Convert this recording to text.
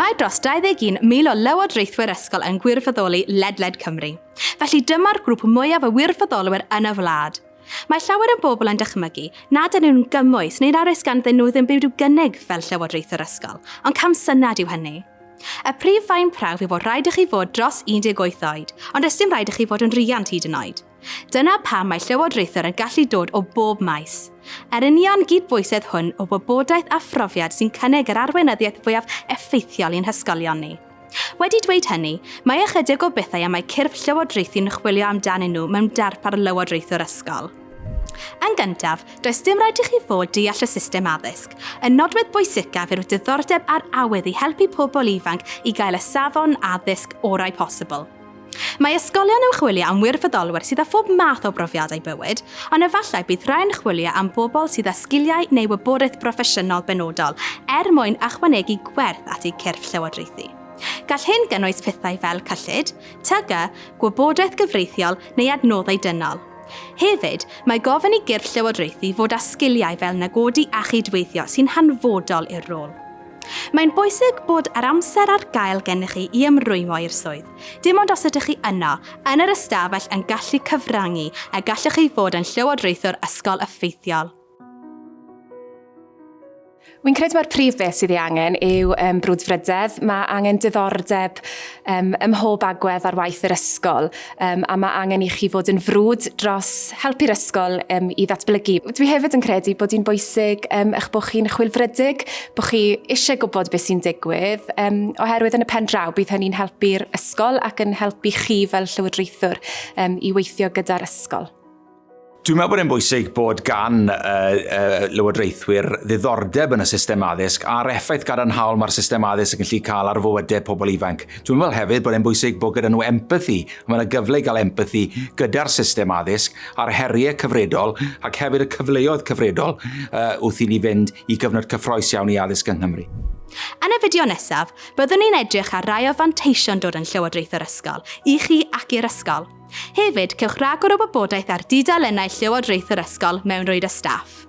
Mae dros 21,000 o lywodraethwyr ysgol yn gwirfoddoli ledled Cymru. Felly dyma'r grŵp mwyaf o wirfoddolwyr yn y wlad. Mae llawer o bobl yn dychmygu nad ydyn nhw'n gymwys neu nad oes ganddyn nhw ddim byd i'w gynnig fel llywodraethwr ysgol, ond camsyniad yw hynny. Y prif faen prawf yw bod rhaid i chi fod dros 18 oed, ond does dim rhaid i chi fod yn rhiant hyd yn oed. Dyna pam mae llywodraethwr yn gallu dod o bob maes. Yr union gydbwysedd hwn o wybodaeth a phrofiad sy'n cynnig yr arweinyddiaeth fwyaf effeithiol i'n hysgolion ni. Wedi dweud hynny, mae ychydig o bethau y mae cyrff llywodraethu'n chwilio amdanyn nhw mewn darpar lywodraethwr ysgol. Yn gyntaf, does dim rhaid i chi fod deall y system addysg. Y nodwedd bwysicaf yw'r diddordeb a'r awydd i helpu pobl ifanc i gael y safon addysg orau posibl. Mae ysgolion yn chwilio am wirfoddolwyr sydd â phob math o brofiadau bywyd, ond efallai bydd rhai yn chwilio am bobl sydd â sgiliau neu wybodaeth broffesiynol benodol er mwyn ychwanegu gwerth at eu cyrff llywodraethu. Gall hyn gynnwys pethau fel cyllid, TG, gwybodaeth gyfreithiol neu adnoddau dynol. Hefyd, mae gofyn i gyrff llywodraethu fod â sgiliau fel negodi a chydweithio sy'n hanfodol i'r rôl. Mae'n bwysig bod yr amser ar gael gennych chi i ymrwymo i'r swydd. Dim ond os ydych chi yno, yn yr ystafell yn gallu cyfrannu, y gallwch chi fod yn llywodraethwr ysgol effeithiol. Wi'n credu mai'r prif beth sydd ei angen yw um, brwdfrydedd. Mae angen diddordeb um, ym mhob agwedd ar waith yr ysgol um, a mae angen i chi fod yn frwd dros helpu'r ysgol um, i ddatblygu. Dwi hefyd yn credu bod hi'n bwysig um, eich bod chi'n chwilfrydig, bod chi eisiau gwybod beth sy'n digwydd, um, oherwydd yn y pen draw bydd hynny'n helpu'r ysgol ac yn helpu chi fel llywodraethwr um, i weithio gyda'r ysgol. Dwi'n meddwl bod e'n bwysig bod gan uh, uh, lywodraethwyr ddiddordeb yn y system addysg a'r effaith gadarnhaol mae'r system addysg yn gallu cael ar fywydau pobl ifanc. Dwi'n meddwl hefyd bod e'n bwysig bod gyda nhw empathi. Mae yna gyfle i gael empathi gyda'r system addysg a'r heriau cyfredol ac hefyd y cyfleoedd cyfredol uh, wrth i ni fynd i gyfnod cyffroes iawn i addysg yng Nghymru. Yn y fideo nesaf, byddwn ni'n edrych ar rai o fanteision dod yn llywodraethwr ysgol, i chi ac i'r ysgol. Hefyd, cewch ragor o wybodaeth ar dudalennau Llywodraeth yr Ysgol mewn rwyd y staff.